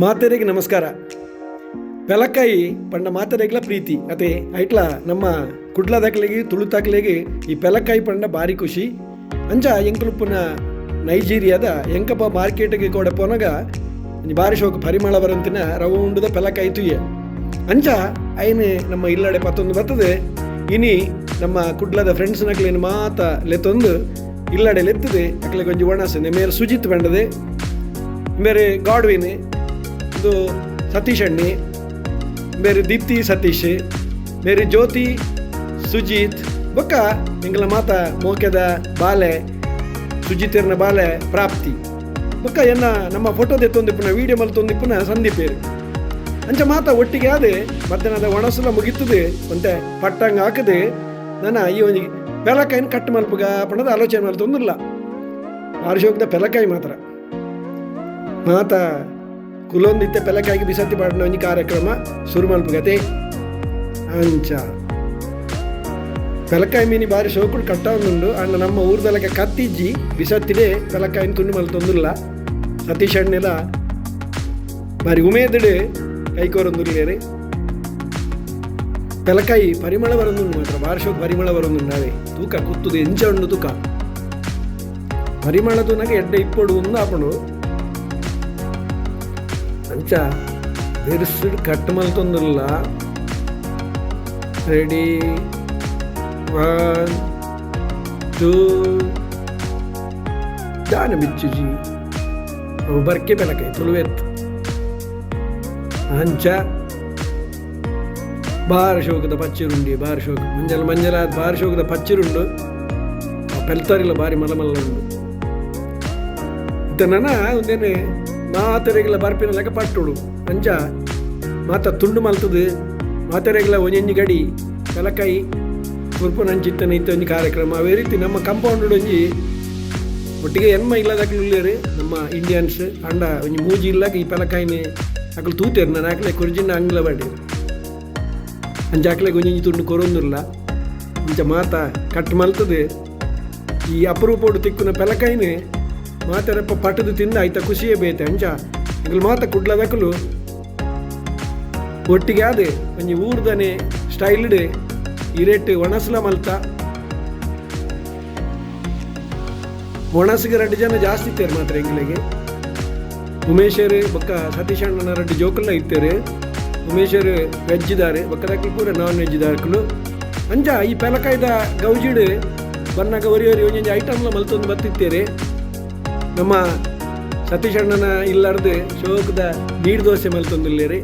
ಮಾತೆರೆಗ್ ನಮಸ್ಕಾರ. ಪೆಲಕಾಯಿ ಪಂಡ ಮಾತೆರೆಗ್ಲ ಪ್ರೀತಿ ಅತೆ. ಐಟ್ಲ ನಮ್ಮ ಕುಡ್ಲದಕ್ಲೆಗ್, ತುಳುತಕ್ಲೆಗ್ ಈ ಪೆಲಕಾಯಿ ಪಂಡ ಬಾರಿ ಖುಷಿ. ಅಂಚ ಎಂಕುಲುಪ್ಪುನ ನೈಜೀರಿಯಾದ ಎಂಕಪ್ಪ ಮಾರ್ಕೆಟ್ಗೆ ಕೋಡೆ ಪೋನಗ ಒಂಜಿ ಬಾರಿ ಶೋಕು ಪರಿಮಳ ಬರಂತಿನ ರೌಂಡುದ ಪೆಲಕಾಯಿ ತೂಯೆ. ಅಂಚ ಐನ್ ನಮ್ಮ ಇಲ್ಲಡೆ ಪತ್ತೊಂದು ಬರ್ತದೆ. ಇನಿ ನಮ್ಮ ಕುಡ್ಲದ ಫ್ರೆಂಡ್ಸ್ ನಕ್ಲೆನ್ ಮಾತ ಲೆತ್ತೊಂದು ಇಲ್ಲಡೆ ಲೆತ್ತದೆ ಅಕ್ಲೆಗ್ ಒಂಜಿ ಒಣಸ್. ಮೇರ್ ಸುಜಿತ್ ಪಂಡದೆ, ಮೇರೆ ಗಾಡ್ವಿನ್, ಇದು ಸತೀಶ್ ಅಣ್ಣಿ, ಮೇರೆ ದೀಪ್ತಿ ಸತೀಶ್, ಮೇರೆ ಜ್ಯೋತಿ ಸುಜಿತ್, ಬೊಕ್ಕ ಎಂಕಲ ಮಾತ ಮೋಕೆದ ಬಾಲೆ ಸುಜಿತಿರ್ನ ಬಾಲೆ ಪ್ರಾಪ್ತಿ, ಬೊಕ್ಕ ಎನ್ನ ನಮ್ಮ ಫೋಟೋ ದೆತ್ತೊಂದಿಪ್ಪುನ, ವೀಡಿಯೋ ಮಲ್ತೊಂದಿಪ್ಪುನ ಸಂದೀಪೇರು. ಅಂಚ ಮಾತ ಒಟ್ಟಿಗೆ ಆದೆ ಮಧ್ಯಾಹ್ನದ ಒಣಸುಲ ಮುಗಿತದೆ. ಒಂತೆ ಪಟ್ಟಂಗ ಹಾಕದೆ ನನ್ನ ಈ ಒಂಜಿ ಪೆಲಕಾಯಿನ ಕಟ್ ಮಲ್ಪುಗ ಪಂಡದ ಆಲೋಚನೆ ಮಲ್ತೊಂದಿಲ್ಲ. ಆರುಶೋಕದ ಪೆಲಕಾಯಿ ಮಾತ್ರ ಮಾತ ಕುಲೊಂದಿತ್ತೆ ಪೆಲಕಾಯಿಗೆ ಬಿಸತ್ತಿ ಪಾಡಿನ ಒಂಜಿ ಕಾರ್ಯಕ್ರಮ ಶುರು ಮಲ್ಪುಗತೆ. ಅಂಚ ಪೆಲಕಾಯಿ ಮೀನಿ ಬಾರಿ ಶೋಕುಡು ಕಟ್ಟಾವೊಂದುಂಡು. ಅಂಡ ನಮ್ಮ ಊರ್ದಲಕ ಕತ್ತಿಜ್ಜಿ, ಬಿಸತ್ತಿಡೆ ಪೆಲಕಾಯಿನ ತುಂಡು ಮಲ್ತೊಂದುಲ್ಲ. ಸತೀಶ್ ಅಣ್ಣೆಲ ಬಾರಿ ಉಮೇದುಡು ಕೈಕೋರೊಂದುಲ್ಲೇರು. ಪೆಲಕಾಯಿ ಪರಿಮಳ ಬರೊಂದುಂಡು ಮಾತ್ರ, ಬಾರಿ ಶೋಕು ಪರಿಮಳ ಬರೊಂದುಂಡು. ಅವೇ ತೂಕ ಕುತ್ತುದು ಎಂಚ ಉಂಡು ತೂಕ. ಪರಿಮಳ ತೂನಗ ಎಡ್ಡೆ ಇಪ್ಪೊಡು ಒಂದು ಆಪುಂಡು. ಅಂಚ ಬಿರ್ಸುಡು ಕಟ್ ಮಲ್ತೊಂದುಲ್ಲ. Ready, one, two. ದಾನ ಬಿಚ್ಚುಜಿ, ಅವು ಬರ್ಕೆ ಪೆಲಕಾಯಿ ತುಳುವೆತ್. ಅಂಚ ಬಾರಿ ಶೋಕದ ಪಚ್ಚಿರುಂಡಿ, ಬಾರಿ ಶೋಕ ಮಂಜಲ್ ಮಂಜಲ, ಬಾರಿ ಶೋಕದ ಪಚ್ಚಿರುಂಡು. ಆ ಪೆಲ್ತರಿಲ ಬಾರಿ ಮಲ್ಲ ಮಲ್ಲ ಉಂಡು. ಇತ್ತೆ ನನ ಒಂದೇನೆ ಮಾತೆರೆಗ್ಲ ಬರ್ಪಿನ ಲೆಕ್ಕ ಪಟ್ಟುಡು. ಅಂಚ ಮಾತ ತುಂಡು ಮಲ್ತದು ಮಾತೆರೆಗ್ಲ ಒಂಜೊಂಜಿ ಗಡಿ ಪೆಲಕಾಯಿ ಕೊರ್ಪುನಂಚಿತ್ತನ ಇತ್ತೆ ಒಂಜಿ ಕಾರ್ಯಕ್ರಮ. ಅವೇ ರೀತಿ ನಮ್ಮ ಕಂಪೌಂಡ್ ಒಂಜಿ ಒಟ್ಟಿಗೆ ಎನ್ಮ ಇಲ್ಲದಕ್ಲು ಉಲ್ಲೇರು ನಮ್ಮ ಇಂಡಿಯನ್ಸ್. ಅಂಡ ಒಂಜಿ ಮೂಜಿ ಇಲ್ಲಗ ಈ ಪೆಲಕಾಯಿನ ಅಕುಲು ತೂತೇರು. ನಾನು ಅಕ್ಲೆ ಕೊರ್ಜಿನ ಅಂಗ್ಲ ಬಾಡಿ. ಅಂಚ ಅಕ್ಲೆಗ್ ಒಂಜೊಂಜಿ ತುಂಡು ಕೊರೊಂದುಲ್ಲ. ಇಂಚ ಮಾತ ಕಟ್ ಮಲ್ತದೆ ಈ ಅಪರೂಪೋಡು ತಿಕ್ಕುನ ಪೆಲಕಾಯಿನ ಮಾತೆರಪ್ಪ ಪಟದು ತಿಂದ ಐತ ಖುಷಿಯೇ ಬೇತೆ. ಅಂಚ ಎಂಕುಲು ಮಾತ ಕುಡ್ಲದಕುಲು ಒಟ್ಟಿಗೆ ಆದೆ ಒಂಜಿ ಊರ್ದನೆ ಸ್ಟೈಲ್ಡ್ ಇರೇಟ್ ಒಣಸ್ಲ ಮಲ್ತ. ಒಣಸಿಗೆ ರಡ್ಡು ಜನ ಜಾಸ್ತಿ ಇತ್ತೇರು ಮಾತ್ರ ಎಂಕ್ಲೆಗೆ. ಉಮೇಶರು ಬೊಕ್ಕ ಸತೀಶ್ ಅಣ್ಣನ ರಡ್ಡು ಜೋಕುಲ್ಲ ಇತ್ತೇರು. ಉಮೇಶರು ವೆಜ್ ಇದ್ದಾರೆ, ಬೊಕ್ಕದಕ್ಲು ಪೂರ ನಾನ್ ವೆಜ್ ದಾರ್ಕುಲು. ಅಂಚ ಈ ಪೆಲಕಾಯ್ದ ಗೌಜಿಡ್ ಬನ್ನಾಗ ಒರಿ ಒರಿ ಒಂಜೊಂಜಿ ಐಟಮ್ಲ ಮಲ್ತೊಂದು ಬತ್ತಿತ್ತೇರು. ನಮ್ಮ ಸತೀಶ್ ಅಣ್ಣನ ಇಲ್ಲಾರ್ದು ಶೋಕದ ನೀರು ದೋಸೆ ಮಲ್ತೊಂದುಲ್ಲೇರಿ.